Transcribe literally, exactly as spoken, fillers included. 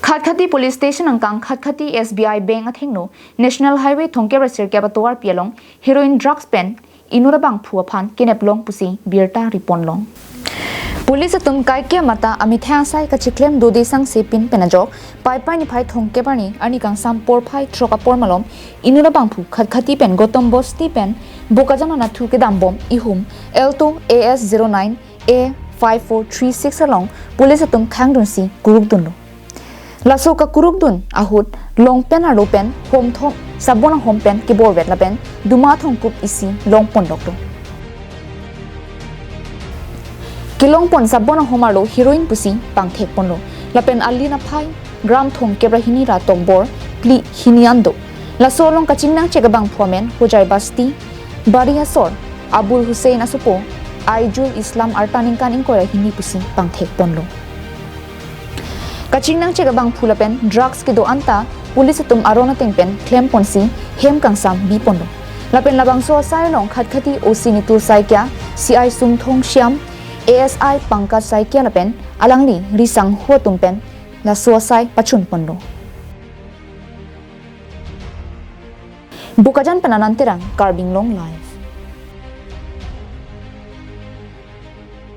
Khatkhati Police Station angkang Khatkhati S B I Bank athengno National Highway thomkep ra sirkep atovar pi along heroin drugs pen inut abangphu aphan kenep long pusi birta ri ponlong. Police atum kaikia mata amethang asai kachiklem dode sangse pin pen ajok Paipai niphai thomkep arni arni kangsam porphai throk apor malom inut abangphu Khatkhati pen Gotom Bosti pen Bokajan anatthu kedam bom ihum Alto A S zero nine A five four three six along police atum khangdunsi kuruk dunlo. Laso kakuruk dun ahut long pen arlo pen hom thom sabon ahom pen keborvet lapen duma thomkup isi long pondok do. Kelong pon sabon ahom arlo heroin pusi pangthek ponlo. Lapen alin aphai gram thomkep ra hini ra tokbor phli hini an do. Laso along kachingnangchek abangphu amen Hojai Basti, Bari Asor, Abul Hussein asopo, Aijul Islam arta ningkan ingkoi ra hini pusi pangthek ponlo. Kachingnangchek abangphu lapen drugs kedo anta police atum aron ateng pen klem ponsi hem kangsam bi ponlo. Lapen labangso asai along Khatkhati O C Nitur Saikia, C I Sumthong Shyam, A S I Pankaj Saikia lapen alangli risangho atum pen laso asai pachun ponlo. Bokajan pen Anand Terang, Karbi Anglong Live.